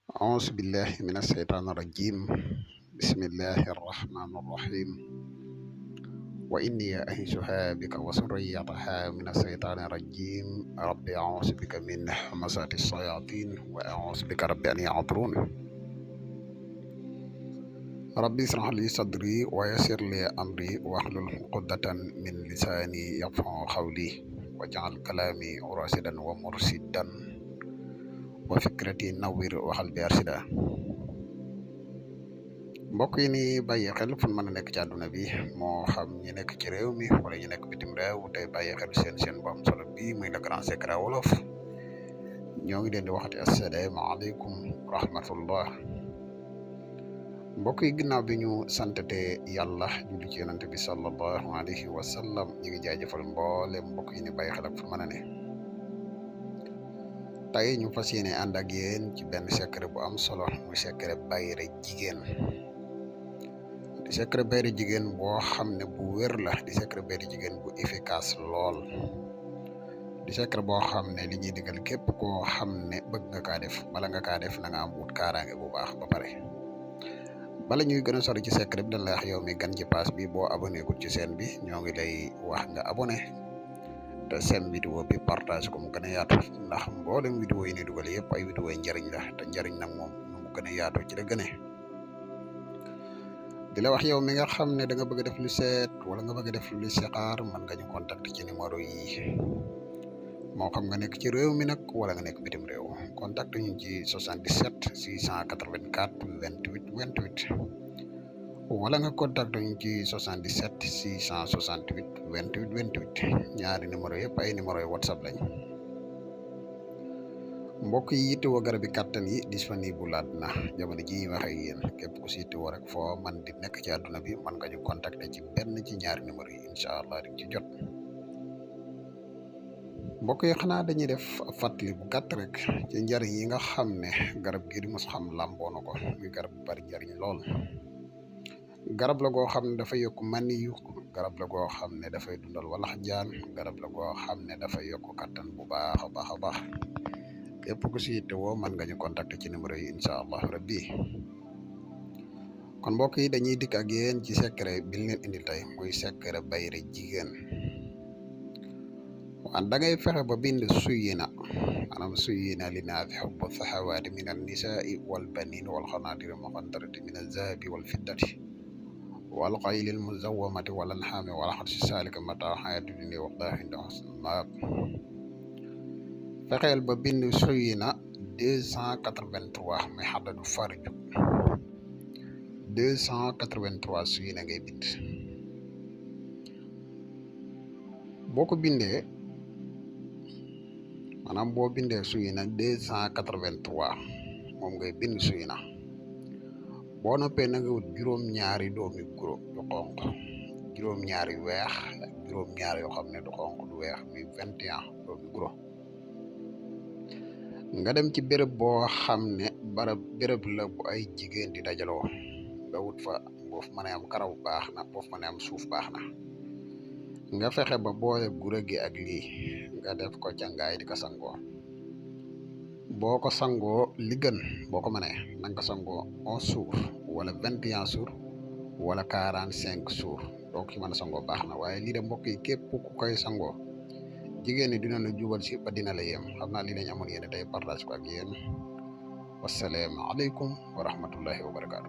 أعوذ بالله من الشيطان الرجيم. بسم الله الرحمن الرحيم. وإني أعيذها بك وذريتها من الشيطان الرجيم. رب أعوذ بك من همزات الشياطين وأعوذ بك رب أن يحضرون. ربي اشرح لي صدري ويسر لي أمري واحلل عقدة من لساني يفقهوا قولي واجعل كلامي راشدا ومرشدا وفكرتي نوّر وقلبي أرشدا. mbokk yi ni bàyyi xel fu mën a nekk ci àdduna bi moo xam ñi nekk ci réew mi wala ñu nekk bitim réew tey bàyyi xel seen bu am solo bi muy le grand secret wolof ñoo ngi leen di waxati asalaamaaleykum wa rahmatullah. mbokk yi ginnaaw bi ñu santate yàlla julli ci yonante bi sallallahu alayhi wa sallam ñu ngi jaajëfal mboole mbokk yi ni bàyyi xel ak fu mën a ne. tey ñu fas yéene ànd ak yéen ci benn secret bu am solo muy secret bayre jigéen. di secret bayre jigéen boo xam ne bu wér la, di secret bayre jigéen bu efficace lool, di secret boo xam ne li ñuy digal képp koo xam ne bëgg nga kaa def bala nga kaa def na nga am wut kaaraange bu baax ba pare. bala ñuy gën a sori ci secret bi dañ lay wax yow mi gan ci pass bi boo abonné gul ci chaîne bi ñoo ngi lay wax nga abonné te seen vidéo bi partage ko mu gën a yaatu, ndax mboolem vidéo yi ni dugal yëpp ay vidéo yi njëriñ la te njëriñ nag moom mu gën a yaatu ci la gëne. di la wax yow mi nga xam ne da nga bëgg a def lu seet wala nga bëgg a def lu listixaar mën nga ñu contacter ci numéro yi, moo xam nga nekk ci réew mi nag wala nga nekk bitim réew. contact ñu ci 77 684 28 28 wala nga contact ñu ci 77 668 28 28 ñaari numéro yëpp ay numéro yu whatsapp lañ. mbokk yi yittewoo garab yi kàttan yi disponible laat na jamono ji wax ak yéen, képp ku si yittewoo rek foo man di nekk ci àdduna bi mën nga ñu contacter ci benn ci ñaari numéro yi incha allah di ci jot. mbokk yi xanaa dañuy def fàttali bu gàtt rek ci njariñ yi nga xam ne garab gi di mos xam làmboo na ko, muy garab bu bari njariñ lool. garab la goo xam ne dafay yokk maniyu, garab la goo xam ne dafay dundal walax jaan, garab la goo xam ne dafay yokk kattan bu baax a baax a baax. képp ku si yittewoo mën nga ñu contacter ci numéro yi incha allah rabbi. kon mbokk yi dañuy dikk ak yéen ci secret bi leen indil tey muy secret bayre jigéen. waan da ngay fexe ba bind suyina, maanaam suyina li naafi xubbu saxawaati min al nisaai wal banin wal xanaatiri muqantarati min al zahabi wal fiddati wal xayli al muzawamati wal anxaami wal xarsi saalika mataa xayaati dunya wa daa inda xusnul maab. fexeel ba bind suyina 283 muy xadadu farju 283 suyina ngay bind. boo ko bindee maanaam boo bindee suyina 283 moom ngay bind suyina. boo noppee na nga wut juróom-ñaari doomi guro yu xonq, juróom-ñaari weex ak juróom-ñaar yoo xam ne du xonq du weex, muy 21 doomi guro. nga dem ci béréb boo xam ne béréb la bu ay jigéen di dajaloo, nga wut fa boo fa mën a am karaw baax na, boo fa mën a am suuf baax na. nga fexe ba boole gura gi ak lii nga def ko cangaay di ko sangoo. boo ko sangoo li gën boo ko mënee na nga ko sangoo 11 jours wala 21 jours wala 45 jours doo ko ci mën a sangoo baax na. waaye lii de mbokk yi képp ku koy sangoo jigéen ñi dina la jubal si ba dina la yem. xam naa lii lañ amoon yéen tey partage ko ak yéen. wasalaamaaleykum wa rahmatullahi wa barakaatu.